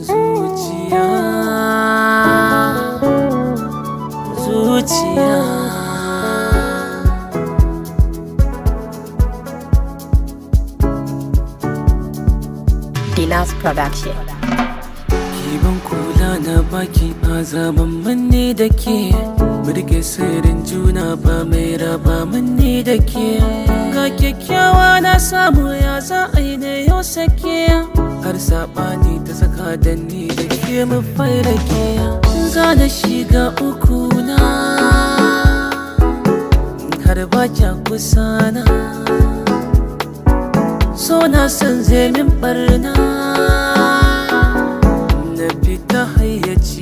Zuciya, zuciya. Dinas Production. Kiban kula na baki azaban manne da ke Murke sirrin juna ba mai raba manne da ke. Ga kyakkyawa na samu, ya za a yi da yau sake? Har saɓani ta saka da ni da ke mu farake. Za na shiga uku na har ba kya kusa na. So na san zai min barna, na fita hayyaci.